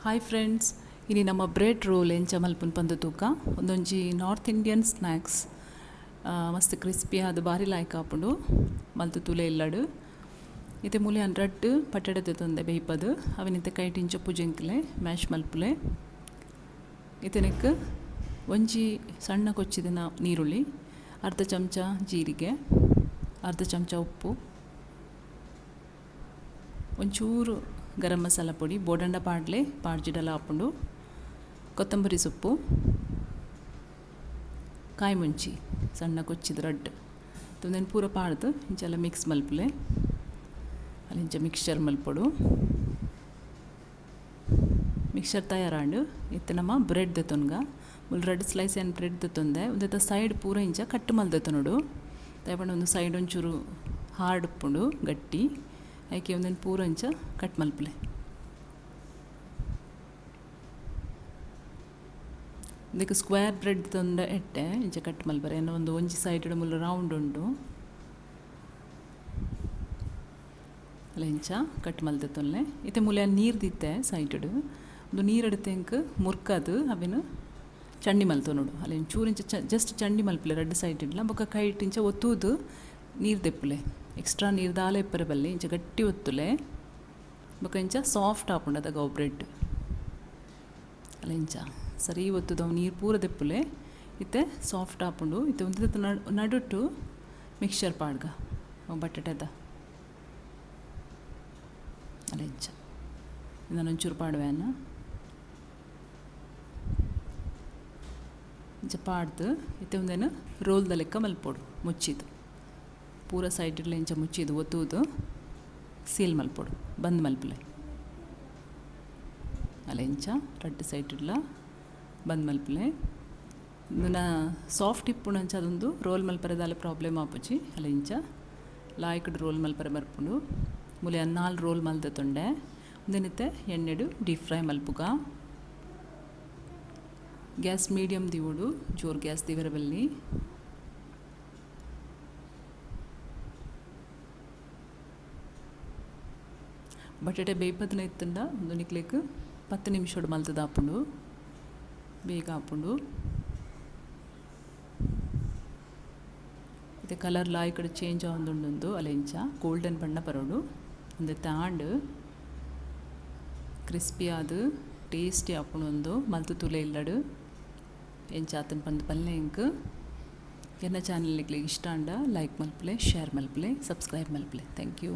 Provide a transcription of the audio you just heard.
Hi friends, ಇನಿ ನಮ್ಮ bread role ಎಂಚ ಮಲ್ಪುನ್ ಪಂದ್ ತೂಕ. ಒಂದೊಂಜಿ ನಾರ್ತ್ ಇಂಡಿಯನ್ ಸ್ನ್ಯಾಕ್ಸ್, ಮಸ್ತ್ ಕ್ರಿಸ್ಪಿ ಆದ್ ಬಾರಿ ಲಾಯ್ಕ್ ಆಪುಂಡು. ಮಲ್ತ್ ತೂಲೆ ಇಲ್ಲಡು. ಇತ್ತೆ ಮೂಲೆ ರಡ್ಡ್ ಪಟೆಡೆ ತೊಂದೆ ಬೇಯ್ಪದು ಅವೆನಿತ್ತೆ ಕೈಟ್ ಇಂಚ ಪೂಜೆಂಕ್ಲೆ ಮ್ಯಾಶ್ ಮಲ್ಪುಲೆ. ಇತ್ತೆ ಒಂಜಿ ಸಣ್ಣ ಕೊಚ್ಚಿದಿನ ನೀರುಳ್ಳಿ, ಅರ್ಧ ಚಮಚ ಜೀರಿಗೆ, ಅರ್ಧ ಚಮಚ ಉಪ್ಪು, ಒಂಚೂರು ಗರಂ ಮಸಾಲ ಪೊಡಿ, ಬೋಡಂಡ ಪಾಡ್ಲೆ ಪಾಡ್ಜಿಡಲ ಆಪುಂಡು, ಕೊತ್ತಂಬರಿ ಸೊಪ್ಪು, ಕಾಯಿ ಮುಂಚಿ ಸಣ್ಣ ಕೊಚ್ಚಿದ ರಡ್ಡ್ ಉಂದೆನ್ ಪೂರ ಪಾಡ್ದು ಇಂಚಲ ಮಿಕ್ಸ್ ಮಲ್ಪುಲೆ. ಅಲ್ಲಿಂಚ ಮಿಕ್ಸ್ಚರ್ ಮಲ್ಪೊಡು. ಮಿಕ್ಸ್ಚರ್ ತಯಾರಾಂಡು. ಇತ್ತೆ ನಮ್ಮ ಬ್ರೆಡ್ ದೆತೊನ್ಗ ಮುಲ್ ರಡ್ಡ್ ಸ್ಲೈಸ್ ಏನ್ ಬ್ರೆಡ್ ದೆತೊಂದೆ. ಉಂದೆತ ಸೈಡ್ ಪೂರ ಇಂಚ ಕಟ್ ಮಲ್ದೆತೊನೊಡು. ದಾಯೆ ಒಂದು ಸೈಡ್ ಒಂಚೂರು ಹಾರ್ಡ್ ಉಪ್ಪುಂಡು ಗಟ್ಟಿ. ಐಕೆ ಉಂದೆನ್ ಪೂರ ಇಂಚ ಕಟ್ ಮಲ್ಪುಲೆ. ಉಂದೆಕ್ ಸ್ಕ್ವೇರ್ ಬ್ರೆಡ್ ತೊಂಡ ಎಡ್ಡೆ ಇಂಚ ಕಟ್ ಮಲ್ಪರೆ. ಎನ್ನ ಒಂದು ಒಂಜಿ ಸೈಡ್ ಮುಲ್ಲ ರೌಂಡ್ ಉಂಡು. ಅಲ್ಲ ಇಂಚ ಕಟ್ ಮಲ್ದೆತೊನ್ಲೆ. ಇತ್ತೆ ಮೂಲೆ ನೀರು ದಿತ್ತೆ ಸೈಡ್ ಒಂದು ನೀರು ಎಡ್ತೆ ಮುರ್ಕದು ಅವೆನ್ ಚಂಡಿ ಮಲ್ತೊನೊಡು. ಅಲ್ಲ ಒಂಚೂರು ಇಂಚ ಜಸ್ಟ್ ಚಂಡಿ ಮಲ್ಪುಲೆ ರಡ್ಡ್ ಸೈಡ್ ಇಡ್ಲ. ಬೊಕ್ಕ ಕೈಟ್ ಇಂಚ ಒತ್ತುದು ನೀರು ದೆಪ್ಪುಲೆ. ಎಕ್ಸ್ಟ್ರಾ ನೀರು ದಾಲ ಇಪ್ಪರೆ ಬಲ್ಲಿ ಇಂಚ ಗಟ್ಟಿ ಒತ್ತುಲೆ. ಬೊಕ್ಕ ಇಂಚ ಸಾಫ್ಟ್ ಆಪುಂಡು ಅದಗ ಅವು ಬ್ರೆಡ್. ಅಲ್ಲ ಇಂಚ ಸರಿ ಒತ್ತುದು ಅವು ನೀರು ಪೂರ ದೆಪ್ಪುಲೆ. ಇತ್ತೆ ಸಾಫ್ಟ್ ಆಪುಂಡು. ಇತ್ತೆ ಉಂದೆತ ನಡುಟು ಮಿಕ್ಸ್ಚರ್ ಪಾಡ್ಗ ಅವು ಬಟಾಟೆದ. ಅಲ್ಲ ಇಂಚ ಇಂದನ್ ಒಂಚೂರು ಪಾಡುವೆನ ಇಂಚ ಪಾಡ್ದು ಇತ್ತೆ ಉಂದೆನ್ ರೋಲ್ದ ಲೆಕ್ಕ ಮಲ್ಪೊಡು. ಮುಚ್ಚಿದು ಪೂರ ಸೈಡ್ಡ್ಲ ಇಂಚ ಮುಚ್ಚಿದು ಒತ್ತುದು ಸೀಲ್ ಮಲ್ಪೊಡು. ಬಂದ್ ಮಲ್ಪುಲೆ. ಅಲ್ಲ ಇಂಚ ರಡ್ಡ್ ಸೈಡ್ಡ್ಲ ಬಂದ್ ಮಲ್ಪುಲೆ. ಇಂದುನ ಸಾಫ್ಟ್ ಇಪ್ಪುಂಡು ಅಂಚ ಅದೊಂದು ರೋಲ್ ಮಲ್ಪರೆ ದಾಲ ಪ್ರಾಬ್ಲಮ್ ಆಪುಜಿ. ಅಲ್ಲ ಇಂಚ ಲಾಯ್ಕ್ಡ್ ರೋಲ್ ಮಲ್ಪರೆ ಬರ್ಪುಂಡು. ಮೂಲೆ ನಾಲ್ ರೋಲ್ ಮಲ್ದೆತೊಂಡೆ. ಉಂದೆನಿತ್ತೆ ಎಣ್ಣೆಡು ಡೀಪ್ ಫ್ರೈ ಮಲ್ಪುಗ. ಗ್ಯಾಸ್ ಮೀಡಿಯಂ ದಿವೊಡು, ಜೋರು ಗ್ಯಾಸ್ ದಿವರ ಬಲ್ಲಿ. ಬಟಾಟೆ ಬೇಯ್ಪದನ ಇತ್ತಂಡ ಉಂದು ನಿಕ್ಲೆಗ್ 10 ನಿಮಿಷೊಡು ಮಲ್ತುದು ಆಪುಂಡು, ಬೇಗ ಆಪುಂಡು. ಇತ್ತೆ ಕಲರ್ ಲಾಯ್ಕಡ್ ಚೇಂಜ್ ಆವೊಂದುಂಡು. ಅಲ್ಲ ಇಂಚ ಗೋಲ್ಡನ್ ಬಣ್ಣ ಬರೋಡು. ಉಂದೆತ್ತ ಆಂಡ್ ಕ್ರಿಸ್ಪಿ ಆದ್ ಟೇಸ್ಟಿ ಆಪುಂಡು. ಉಂದು ಮಲ್ತ್ ತೂಲೆ ಇಲ್ಲಡು. ಎಂಚ ಆತುಂಡು ಪಂದ್ ಪಲ್ಲೆ ಎಂಕ್. ಎನ್ನ ಚಾನಲ್ ನಿಕ್ಲೆಗ್ ಇಷ್ಟ ಆಂಡ ಲೈಕ್ ಮಲ್ಪುಲೆ, ಶೇರ್ ಮಲ್ಪುಲೆ, ಸಬ್ಸ್ಕ್ರೈಬ್ ಮಲ್ಪುಲೆ. Thank you.